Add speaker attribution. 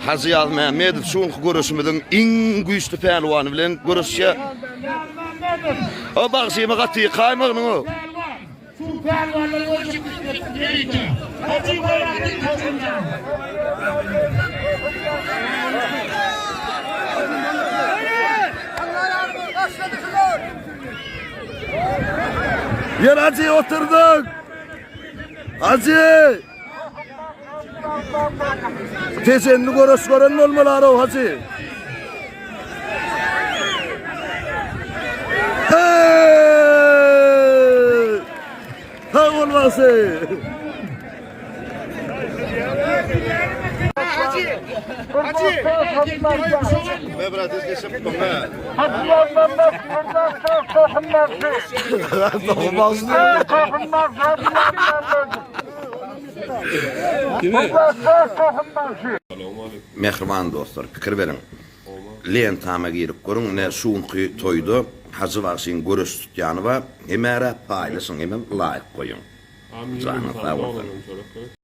Speaker 1: Hajy Ýazmämmedow şu günki göreşimiziň iň güýçli pälwany bilen göreşýär. O bagşymy gaty ýykaýmagynyň o. Ýer Hajy oturdyk. Hajy! Tejenli göreş gören bolmaly araw hajy. Hey! Sag bol bagşy. Mähriban dostlar, pikir beriň. Lentama girip görüň, ine şu günki toýda Hajy bagşyň göreş tutýany bar. Hemärä paýlaşyň hemem laýk goýuň. Janyňyz sag bolsun.